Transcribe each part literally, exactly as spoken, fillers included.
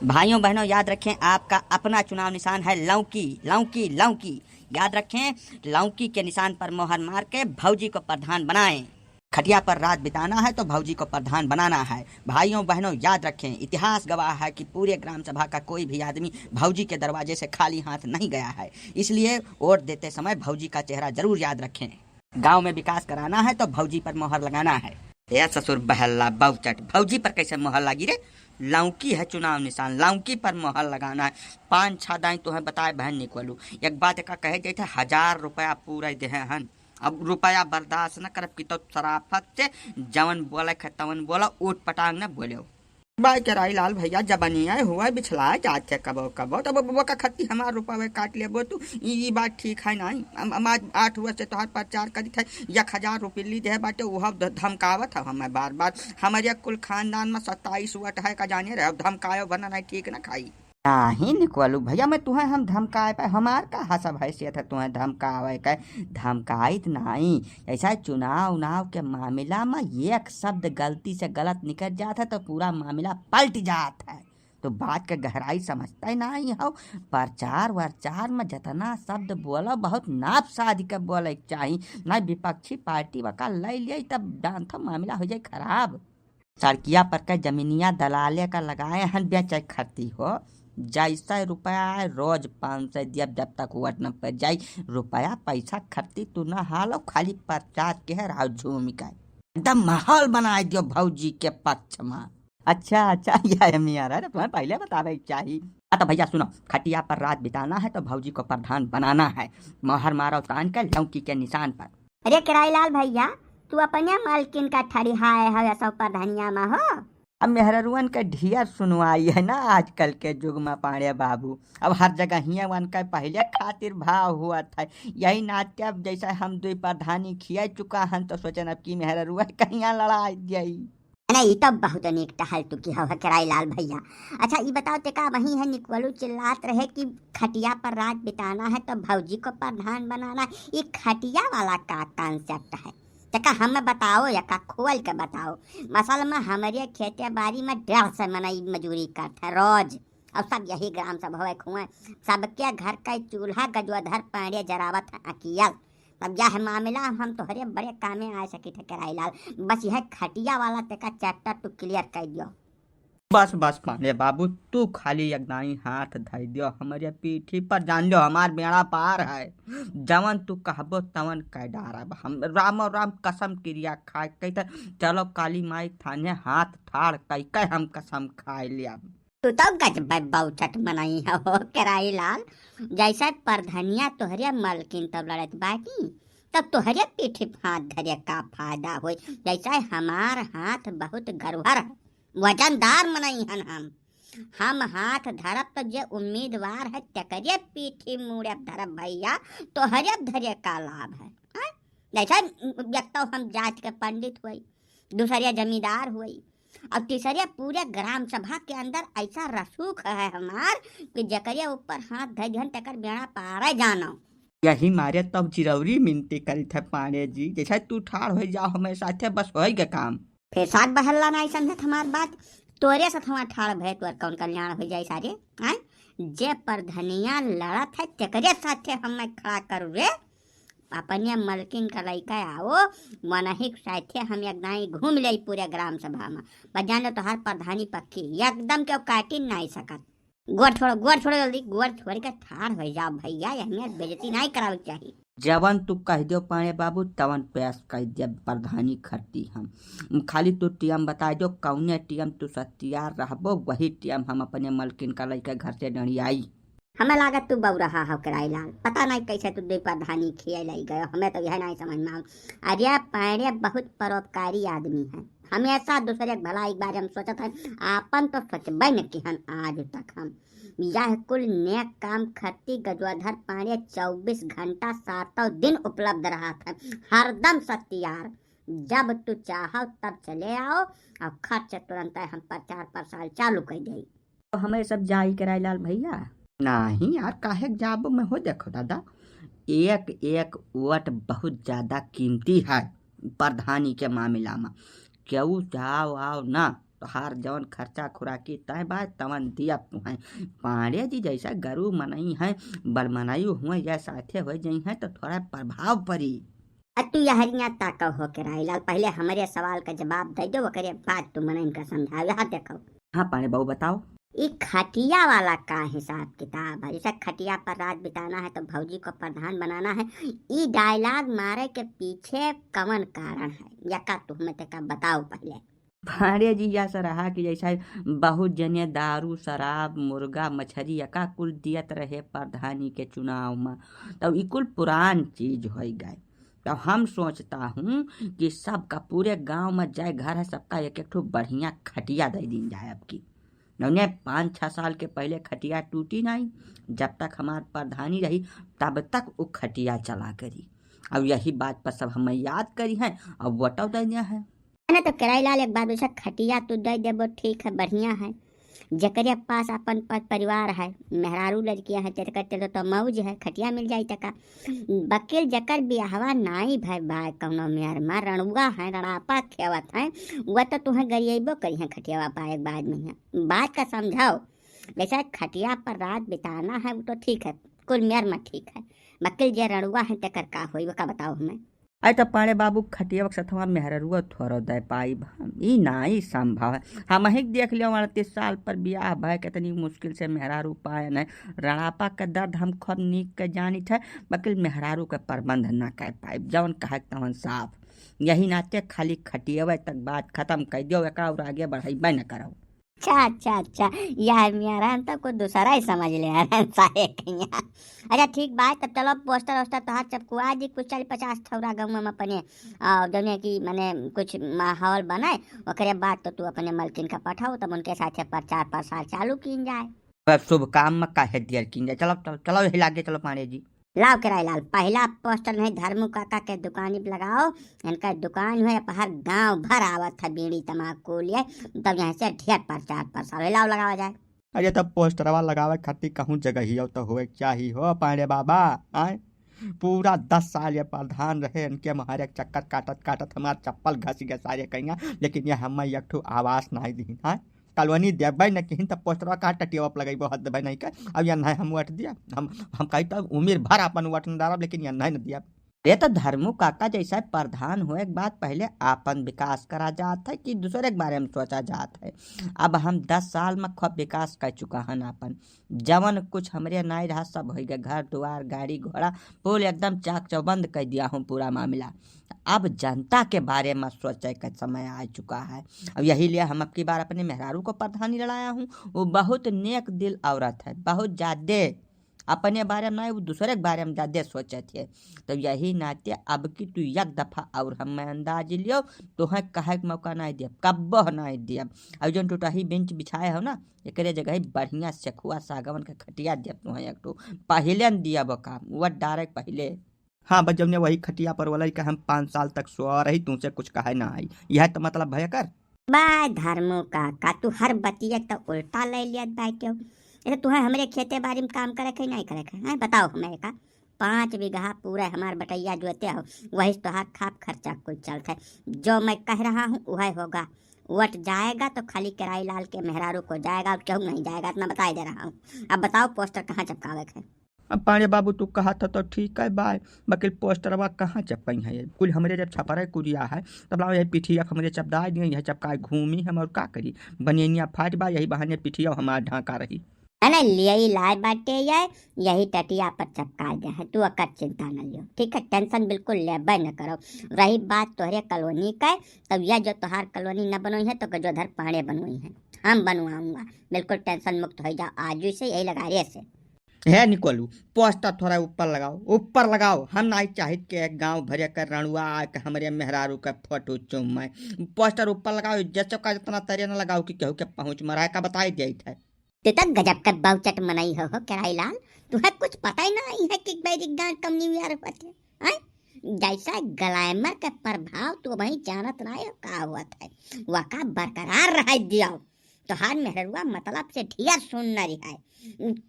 भाइयों बहनों, याद रखें, आपका अपना चुनाव निशान है लौकी, लौकी, लौकी। याद रखें, लौकी के निशान पर मोहर मार के भौजी को प्रधान बनाएं। खटिया पर रात बिताना है तो भौजी को प्रधान बनाना है। भाइयों बहनों, याद रखें, इतिहास गवाह है कि पूरे ग्राम सभा का कोई भी आदमी भौजी के दरवाजे से खाली हाथ नहीं गया है। इसलिए वोट देते समय भौजी का चेहरा जरूर याद रखें। गांव में विकास कराना है तो भौजी पर मोहर लगाना है। ए ससुर बहल्ला बौचट, भौजी पर कैसे मोहर लागी रे? लौकी है चुनाव निशान, लौकी पर मोहर लगाना है। पाँच छह दाई तोहे बताए बहन निकलू। एक बात एका कहे जाइत है, हजार रुपया पूरा देहे हन। अब रुपया बर्दाश्त न करब कि तो शराफत से जवन बोले खे तवन बोला, ऊट पटांग न बोले। बाय केराई लाल भैया, जबनिया हुआ बिछला जात है कबो कबो, तब वो का खत्ती हमार रुपया काट लेबो तू, ई, ई बात ठीक है नहीं। हम, हम आज आठ वर्ष से तोहार प्रचार करित है, एक हजार रुपये ली दे बाटे, वह ध-, धमकावत है हमें बार बार। हमारे कुल खानदान में सत्ताईस वोट है का जाने रहे, अब धमकायो वरना नहीं ठीक ना खाई। नाही निकलू भैया, मैं तुहें हम धमकाए पे, हमार का हसब हैसियत है तुहें धमकावे के? धमकाइत नाही। ऐसा चुनाव उनाव के मामला में एक शब्द गलती से गलत निकल जात है तो पूरा मामला पलट जात है। तो बात के गहराई समझते नाही हो। प्रचार वरचार में जितना शब्द बोलो, बहुत नाप साध के बोले के चाही। ना विपक्षी पार्टी वका ले लिए तब जानत हो मामला हो जाए खराब। सड़किया पर के जमीनिया दलाले का लगाए हन बेचे खरती हो। जैसे रुपया आए रोज पाँच सौ दियब जब तक वोट न पड़ जाई। रुपया पैसा खरती तू न हालो, खाली प्रचार के है राव झूम का। एकदम माहौल बनाए दियो भौजी के पक्ष में। अच्छा, अच्छा, यह मियाँ रहे, तुम्हें पहले बतावे के चाही। हाँ तो भैया सुनो, खटिया पर रात बिताना है तो भौजी को प्रधान बनाना है। मोहर मारो तान के लौकी के निशान पर। अरे केराई लाल भैया, तू अपने मालकिन का ठड़िहाए है सब प्रधानिया में हो। अब मेहररुअन के ढेर सुनवाई है ना आजकल के युग में पांड़े बाबू। अब हर जगह हियाँ वन का पहले खातिर भाव हुआ था। यही नाते अब जैसे हम दुई प्रधानी खिया चुका हन तो सोचन अब की मेहररुअन कहिया लड़ाई दियाई। नहीं, ई तो बहुत नीक टहल तू की हव केराई लाल भैया। अच्छा, ई बताओ, ते का वही है निकवलू चिल्लात रहे कि खटिया पर रात बिताना है तो भौजी को प्रधान बनाना है। ई खटिया वाला का concept है? ते का हमें बताओ या का खोल के बताओ। असल में हमरे खेते बारी में डेढ़ सौ मनई मजूरी करत है रोज। और सब यही ग्राम सभा हुए खुए। सबके घर का चूल्हा गजोधर पांड़े जरावत है अकियल। तब यह मामला हम तोहरे बड़े कामे आ सकित है केराई लाल। बस यह खटिया वाला तेका chapter तू clear कर दियो। बस, बस पांड़े बाबू, तू खाली एक दाई हाथ धर दियो हमरे पीठी पर, जान लो हमार बेड़ा पार है। जवन तू कहबो तवन कह डारब हम। रामो राम कसम किरिया खाए कहते, चलो काली माई थाने हाथ ठाड़ कह के हम कसम खाए लिया। तू तो गजब बौचट मनई हो केराई लाल। जैसे परधनिया तोहरे मलकिन तब लड़त बाटी, तब तोहरे पीठी पे हाथ धरे का फायदा होई? जैसे हमार हाथ बहुत गरुहर है, वजनदार मनई हन हम। हम हाथ धरब तो जे उम्मीदवार है तेकरे पीठी मुड़े धरब भैया, तोहरे धरे का लाभ है, हैं? जैसे एक तो हम जात के पंडित हुई, दूसरे जमींदार हुई, और तीसरे पूरे ग्राम सभा के अंदर ऐसा रसूख है हमार कि जकरे ऊपर हाथ धइ दिहन तेकर बेड़ा पारे जानो। यही मारे तब चिरौरी मिनती करित है पांड़े जी, जैसे तू ठाड़ हो जाओ हमें साथे, बस होई गे काम। फिर साग बहल्ला नाई समझत हमार बात, तोरे साथ हमार ठाड़ भय तोर कौन कल्याण हो जाए सारे, आय? जे परधनिया लड़त है तेकरे साथे हमें खड़ा करू रे। अपने मलकिन का लइका आओ, वनही के साथे हम एक दाई घूम ले पूरे ग्राम सभा में। बस जान लो तोहार प्रधानी पक्की, एकदम केहू काटी नाई सकत। गोड़ छोड़ो, गोड़ छोड़ो जल्दी, गोड़ छोड़ के ठाड़ हो जाओ भैया, यहमें बेइज्जती नाई करावे के चाही। जवन तू कह दियो पांड़े बाबू, तवन पेश कर दिया प्रधानी खरती हम। खाली तू टीएम बता दियो, कौने टीएम तू सत्यार रहबो, वही टीएम हम अपने मलकिन का लइका घर से डंडियाई। हमें लागत तू बौरहा हो केराई लाल, पता नहीं कैसे तू दुई प्रधानी खिए लाई गयो, हमें तो यह नहीं समझ में आव। अरे पांड़े बहुत परोपकारी आदमी है, हमेशा दूसरे के भलाई के बारे में सोचत है, आपन तो सोचबे न किहन आज तक हम। यह कुल नेक काम खरती गजोधर पांड़े चउबीस घंटा सातों दिन उपलब्ध रहत है, हरदम सत्यार। जब तू चाहो तब चले आओ और खर्च तुरंत हम प्रचार प्रसार चालू कर देई। तो हमें सब जाई केराई लाल भैया? नाही यार, काहे के जाबो मैं हो? देखो दादा, एक एक वोट बहुत ज्यादा कीमती है प्रधानी के मामला में। केहू जाओ आओ ना, तोहार जवन खर्चा खुराकी तय बा, तवन दियब तुहैं। पांड़े जी जैसा गरू मनई हैं, बड़ मनई हुए या साथे हो जई हैं, तो थोड़ा प्रभाव पड़ी। अब तू यहरिया ताकव हो केराई लाल, पहले हमरे सवाल का जवाब दे दो, ओकरे बाद तू मनई का समझाओ। यहाँ देखो। हाँ पांड़े बाबू, बताओ। ई खटिया वाला का हिसाब किताब है? जैसे खटिया पर रात बिताना है तो भौजी को प्रधान बनाना है, ई डायलॉग मारे के पीछे कवन कारण है? यका तू हमें तेका बताओ पहले। पांड़े जी, या सरहा कि जैसा बहुत जने दारू, शराब, मुर्गा, मछरी यका कुल दियत रहे प्रधानी के चुनाव में, तब ई कुल पुरान चीज होइ गए। तो हम सोचता हूँ कि सबका पूरे गांव में जय घर है, सबका एक एक ठो बढ़िया खटिया दे दीन जाए। अब की नौने पाँच छः साल के पहले खटिया टूटी नहीं, जब तक हमार प्रधानी रही तब तक वो खटिया चला करी। अब यही बात पर सब हमें याद करी हैं, अब वोटो दे दिया है। ना तो केराई लाल, एक बात पूछा, खटिया तू दे देबो, ठीक है, बढ़िया है, जेकरे पास अपन प-, परिवार है, मेहरारू लड़कियां हैं, तेरे करते तो, तो मौज है, खटिया मिल जाई तका। वकील, जेकर बियाहवा नाई भय बाय कौनो मेहर मा, रणुआ है, रड़ापा खेवत है, वह तो तुहें गरियबो करी है खटियावा पाए के बाद में। यहाँ बात का समझाओ, जैसे खटिया पर रात बिताना है वो तो ठीक है, कुल मेहर मा ठीक है, वकील जे रणुआ है तेकर का होई, वो का बताओ हमें। अरे तो पांड़े बाबू, खटिया के सथवा मेहररुआ थोड़ो दे पाइब हम, ई नाई संभव है। हम ही देख लियो, अड़तीस साल पर बियाह भय, कितनी मुश्किल से मेहरारू पायन है। रड़ापा के दर्द हम खूब नीक के जानित है, बकिल मेहरारू के प्रबंध ना कर पाइब, जवन कहे तवन साफ। यही नाते खाली खटियवे तक बात खत्म कर दियो, एका और आगे बढ़ाइबे न करो। अच्छा, अच्छा, अच्छा, यह मेहरान तो कुछ दूसरा ही समझ ले यार, सारे कहिया। अच्छा, ठीक बात, तब चलो पोस्टर वोस्टर तोहार चपकुआ दी, कुछ चालीस पचास ठौरा गाँव में अपने, आ, जौने की माने कुछ माहौल बनाए, ओकरे बाद तो तू अपने मलकिन का पठाओ, तब उनके साथे प्रचार प्रसार चालू कीन जाए। अब शुभ काम में काहे देर कीन जाए, चलो, चलो, चलो, यही लागे, चलो पांड़े जी। लाव केराई लाल, पहला पोस्टर नहीं धर्मू काका के दुकानी पे लगाओ, इनका दुकान है, हर गांव भर आवत है बीड़ी तमाकू लिए, तब यहाँ से ढेर प्रचार प्रसार होई, लाव लगावा जाए। अरे तब पोस्टरवा लगावे खातिर कहूँ जगहियो तो होए के चाही हो पांड़े बाबा, आय? पूरा दस साल ये प्रधान रहे, इनके मारे चक्कर काटत काटत हमार चप्पल घस गया सारे कहिया, लेकिन ये हमें एक ठो आवास नहीं दीन, आय? कॉलोनी देबे न किहिन, तब पोस्टरवा कहाँ टटिया पर लगइबो, हद भाई नहीं कर। अब यन्है हम वोट दिया, हम, हम कही तब उम्र भर अपन वोट न डालब, लेकिन यन्है न दिया। अरे तो धर्मू काका जैसा प्रधान होए के बाद पहले आपन विकास करा जात है कि दूसरे के बारे में सोचा जात है? अब हम दस साल में खूब विकास कर चुका हन आपन, जवन कुछ हमरे नाई रहा सब होइ गए, घर दुआर गाड़ी घोड़ा, पुल एकदम चाक चौबंद कर दिया हूँ पूरा मामला। अब जनता के बारे में सोचे का समय आ चुका है। अब यही लिए हम अब की बार अपने मेहरारू को प्रधानी लड़ाया हूँ। वो बहुत नेक दिल औरत है, बहुत ज्यादा अपने बारे में ना, वो दूसरे के बारे में ज्यादा सोचत है। तो यही नाते अब की तू एक दफा और हम मैं अंदाज लियो, तोहें कहे के मौका नहीं दियब, कब्बो नहीं दियब। अब जौन टुटही बेंच बिछाए हो ना, एकरे जगह बढ़िया सेखुआ सागवन के खटिया दियब तोहें एक ठो, पहिले न दियब का, वो डायरेक्ट पहिले। हाँ, बस जौने वही खटिया पर वाला कि हम पाँच साल तक सो रही, तुमसे कुछ कहे ना आई, यह तो मतलब भय कर। बाय धर्मू काका, तू हर बतिया तो उल्टा ले लियत बाटे हो। अरे तुहें हमरे खेते बाड़ी में काम करे के नहीं करे के, हैं? बताओ हमें का? पाँच बीघा पूरा हमार बटैया जोते हो, वही से तोहार खाप खर्चा कुल चलत है। जो मैं कह रहा हूँ वह होगा। वोट जाएगा तो खाली केराई लाल के मेहरारू को जाएगा और क्यों नहीं जाएगा, इतना बताई दे रहा हूँ। अब बताओ पोस्टर कहाँ चपकावे के है? अब पांड़े बाबू तू कहा था तो ठीक है बाय, बकिल पोस्टरवा कहाँ चपकई है? ये कुल हमरे जब छपरा कुरिया है, तब लाओ ये पिठिया हमरे चपदाई दिए, यह चपकाए घूमी हम और का करी? बनियनिया फाट बा, यही बहाने पिठिया हमार ढांका रही। अने लियई लाए बाटे ये, यही टटिया पर चपका दे है, तू अकर चिंता न लियो, ठीक है? टेंशन बिल्कुल लेबे न करो। रही बात तोहरे कॉलोनी का, तब यह जो तोहार कॉलोनी न बनोई है तो गजोधर पांड़े बनोई है, हम बनवाऊंगा, बिल्कुल टेंशन मुक्त हो जाओ आज से, यही लगारे से। हे निकोलू, पोस्टर थोड़ा ऊपर लगाओ, ऊपर लगाओ। हम नाई चाहित के एक गांव भरे के रणुआ आके हमरे मेहरारू के फोटो चूमे। पोस्टर ऊपर लगाओ, जैसे का जितना तरे न लगाओ कि केहू के पहुंच मराए का बताई देत है। तू तो गजब के बाउचट मनई हो, हो केराई लाल, तुहे कुछ पता ही नहीं है कि बैरिक गांव कमनी में यार होते हैं। जैसा ग्लैमर के प्रभाव तू वही जानत ना हो का होत है, वका बरकरार रह दियो। तोहार मेहररुआ मतलब से ढेर सुंदर है।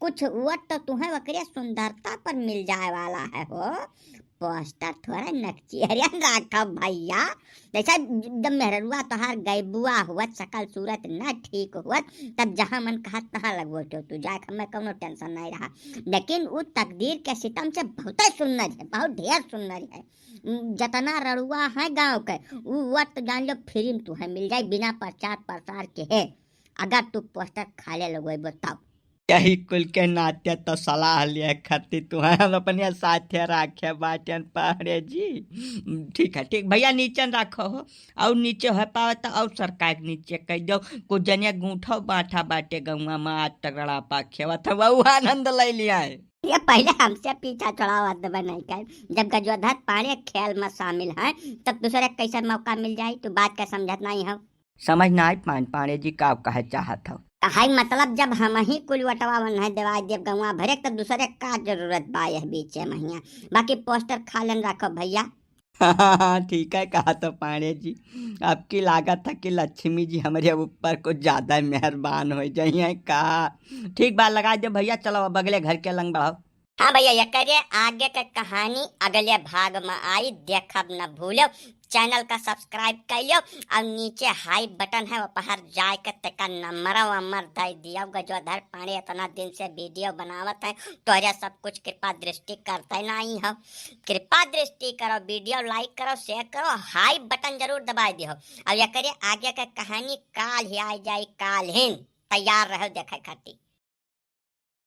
कुछ वोट तो तुहें ओकरे सुंदरता पर मिल जाए वाला है हो। पोस्टर थोड़ा नकचिहरियन राखब भइया। जैसा जब मेहररुआ तोहार गैबुआ हुअत, शकल सूरत न ठीक हुअत, तब जहाँ मन कहत तहाँ लगवत हो तू जाए, हमें कौनो टेंशन नहीं रहा। लेकिन उ तकदीर के सितम से बहुते सुन्नर है, बहुत ढेर सुन्नर है। जतना रड़ुआ है गाँव के, उ वक्त जान लो फ्री में तुहे मिल जाए, बिना प्रचार प्रसार के है। अगर तू पोस्टर खाले लगवेबो तब। यही कुल के नाते तो सलाह लिए खातिर तुहे हम अपने साथे राखे बाटेन पांड़े जी। ठीक है, ठीक भइया, नीचे राखो हो, और नीचे हो पावे तो और सरकार के नीचे कह दो। कुछ जनिया गूंठो बांठा बाटे गौवा में, आज तक रड़ापा खेवत है, वो आनंद ले लिया है। ये पहले हमसे पीछा छुड़ावत बा नहीं कर, जब गजोधर पांड़े खेल में शामिल है, तब दूसरे के कैसे मौका मिल जाई? तू बात का समझत नहीं हो। समझ ना आई पान-, पांड़े जी का कहे चाहत हो? कहाई मतलब, जब हम ही कुल वटवा नहीं देवाई देब गौवा भरे, तब दूसरे का जरूरत बा यह बीचे महिया? बाकी पोस्टर खालन रखो भइया। ठीक है कहा तो पांड़े जी, आपकी लागत है कि लक्ष्मी जी हमरे ऊपर कुछ ज्यादा मेहरबान हो जाई हैं का? ठीक बा, लगा दे भइया, चलो अब अगले घर के लंग बढ़ाओ। हाँ भइया, एकरे आगे के कहानी अगले भाग में आई, देखब न भूलो। चैनल का सब्सक्राइब कर लियो और नीचे हाई बटन है, वो पहर जाए के तेका नंबर वंबर दे दियो। गजोधर पांड़े इतना दिन से वीडियो बनावत है, तोहरे सब कुछ कृपा दृष्टि करते नहीं हो। कृपा दृष्टि करो, वीडियो लाइक करो, शेयर करो, हाई बटन जरूर दबाए दियो। और एकरे आगे के कहानी काल ही आ जाई, काल ही तैयार रहो देखे खातिर।